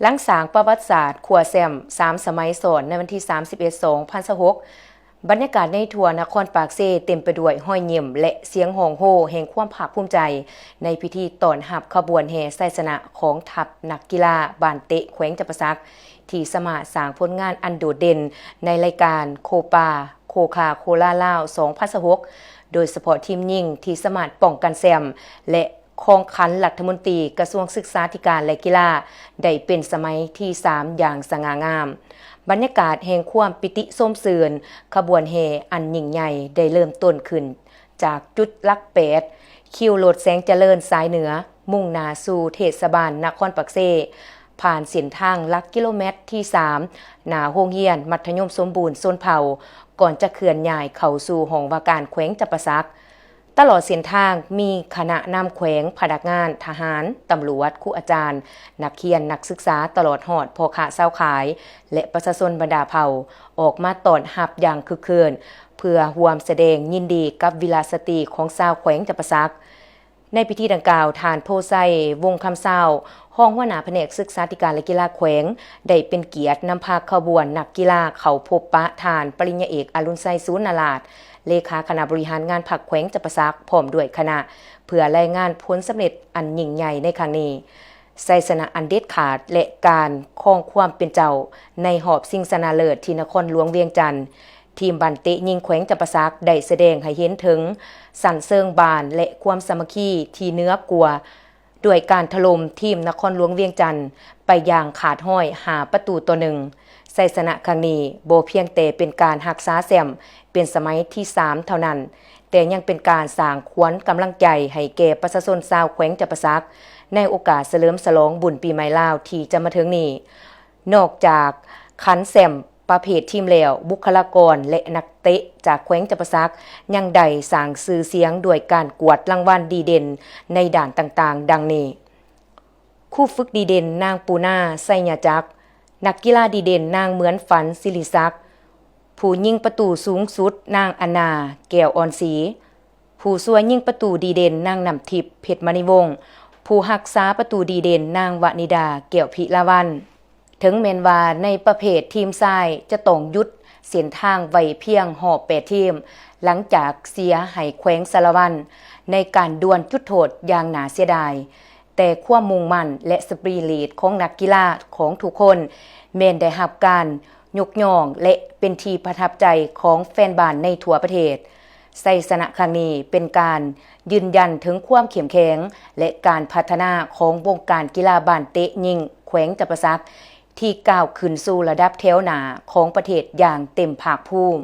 ຫຼັງສ້າງປະຫວັດສາດຄວ້າແຊ້ມສາມສະໄໝຊ້ອນໃນວັນທີສາມສິບເອັດ ສອງພັນຊາວຫົກ, ບັນຍາກາດໃນທົ່ວນະຄອນປາກເຊເຕັມໄປດ້ວຍຮອຍຍິ້ມ ແລະ ສຽງຮ້ອງໂຮແຫ່ງຄວາມພາກພູມໃຈ ໃນພິທີຕ້ອນຮັບຂະບວນແຫ່ໄຊຊະນະຂອງທັບນັກກິລາບານເຕະແຂວງຈຳປາສັກ ທີ່ສາມາດສ້າງຜົນງານອັນໂດດເດັ່ນໃນລາຍການໂຄປາໂຄຄາໂຄລາລາວ ສອງພັນຊາວຫົກ ໂດຍສະເພາະທີມຍິງທີ່ສາມາດປ້ອງກັນແຊ້ມ ແລະ ຂອງຂັນລັດຖະມົນຕີກະຊວງສຶກສາທິການ ແລະ ກິລາ ໄດ້ເປັນສະໄໝທີສາມຢ່າງສະຫງ່າງາມ. ບັນຍາກາດແຫ່ງຄວາມປິຕິຊົມຊື່ນ, ຂະບວນແຫ່ອັນຍິ່ງໃຫຍ່ໄດ້ເລີ່ມຕົ້ນຂຶ້ນຈາກຈຸດຫຼັກແປດ ຄິວລົດແສງຈະເລີນສາຍເໜືອ ມຸ່ງໜ້າສູ່ເທດສະບານນະຄອນປາກເຊ, ຜ່ານເສັ້ນທາງຫຼັກກິໂລແມັດທີສາມ ໜ້າໂຮງຮຽນມັດທະຍົມສົມບູນຊົນເຜົ່າ ກ່ອນຈະເຄື່ອນຍ້າຍເຂົ້າສູ່ຫ້ອງວ່າການແຂວງຈຳປາສັກ. ຕະຫຼອດເສັ້ນທາງມີຄະນະນຳແຂວງ, ພະນັກງານ, ທະຫານ, ຕຳຫຼວດ, ຄູອາຈານ, ນັກຮຽນ, ນັກສຶກສາ, ຕະຫຼອດຮອດພໍ່ຄ້າຊາວຂາຍ ແລະ ປະຊາຊົນບັນດາເຜົ່າ ອອກມາຕ້ອນຮັບຢ່າງຄຶກຄື້ນ ເພື່ອຮ່ວມສະແດງຍິນດີກັບວິລະສະຕຣີຂອງຊາວແຂວງຈຳປາສັກ. ໃນພິທີດັ່ງກ່າວ, ທ່ານ ໂພໄຊ ວົງຄຳຊາວ, ຮອງຫົວໜ້າພະແນກສຶກສາທິການ ແລະ ກິລາແຂວງ ໄດ້ເປັນກຽດນຳພາຂະບວນນັກກິລາເຂົ້າພົບປະທ່ານປະລິນຍາເອກ ອະລຸນໄຊ ສູນນາລາດ, ເລຂາຄະນະບໍລິຫານງານພັກແຂວງຈຳປາສັກ ພ້ອມດ້ວຍຄະນະ ເພື່ອລາຍງານຜົນສຳເລັດອັນຍິ່ງໃຫຍ່ໃນຄັ້ງນີ້, ໄຊຊະນະອັນເດັດຂາດ ແລະ ການຄອງຄວາມເປັນເຈົ້າໃນຮອບຊິງຊະນະເລີດທີ່ນະຄອນຫຼວງວຽງຈັນ. ທີມບານເຕະຍິງແຂວງຈຳປາສັກໄດ້ສະແດງໃຫ້ເຫັນເຖິງຊັ້ນເຊີງບ້ານ ແລະ ຄວາມສາມັກຄີທີ່ເໜືອກວ່າ ດ້ວຍການຖະຫຼົ່ມທີມນະຄອນຫຼວງວຽງຈັນໄປຢ່າງຂາດຮ້ອຍ ຫ້າປະຕູຕໍ່ໜຶ່ງ. ໄຊຊະນະຄັ້ງນີ້ບໍ່ພຽງແຕ່ເປັນການຮັກສາແຊ້ມເປັນສະໄໝທີສາມເທົ່ານັ້ນ, ແຕ່ຍັງເປັນການສ້າງຂວັນກຳລັງໃຈໃຫ້ແກ່ປະຊາຊົນຊາວແຂວງຈຳປາສັກ ໃນໂອກາດສະເຫຼີມສະຫຼອງບຸນປີໃໝ່ລາວທີ່ຈະມາເຖິງນີ້. ນອກຈາກຂັນແຊ້ມປະເພດທີມແລ້ວ, ບຸກຄະລາກອນ ແລະ ນັກເຕະຈາກແຂວງຈຳປາສັກ ຍັງໄດ້ສ້າງຊື່ສຽງດ້ວຍການກວາດລາງວັນດີເດັ່ນໃນດ້ານຕ່າງໆ ດັ່ງນີ້: ຄູຝຶກດີເດັ່ນ ນາງ ປູນາ ໄຊຍະຈັກ, ນັກກິລາດີເດັ່ນ ນາງ ເໝືອນຝັນ ສິລິສັກ, ຜູ້ຍິງປະຕູສູງສຸດ ນາງ ອານາ ແກ້ວອ່ອນສີ, ຜູ້ຊ່ວຍຍິງປະຕູດີເດັ່ນ ນາງ ນ້ຳທິບ ເພັດມະນີວົງ, ຜູ້ຮັກສາປະຕູດີເດັ່ນ ນາງ ວະນິດາ ແກ້ວພິລາວັນ. ເຖິງແມ່ນວ່າໃນປະເພດທີມຊາຍຈະຕ້ອງຢຸດເສັ້ນທາງໄວ້ພຽງຮອບແປດທີມ ຫຼັງຈາກເສຍໃຫ້ແຂວງສາລະວັນໃນການດວນຈຸດໂທດຢ່າງໜ້າເສຍດາຍ, ແຕ່ຄວາມມຸ່ງໝັ້ນ ແລະ ສະປີລິດຂອງນັກກິລາຂອງທຸກຄົນ ແມ່ນໄດ້ຮັບການຍົກຍ້ອງ ແລະ ເປັນທີ່ປະທັບໃຈຂອງແຟນບານໃນທົ່ວປະເທດ. ໄຊຊະນະຄັ້ງນີ້ເປັນການຢືນຢັນເຖິງຄວາມເຂັ້ມແຂງ ແລະ ການພັດທະນາຂອງວົງການກິລາບານເຕະຍິງແຂວງຈຳປາສັກ ທີ່ກ້າວຂຶ້ນສູ່ລະດັບແຖວໜ້າຂອງປະເທດຢ່າງເຕັມພາກພູມ.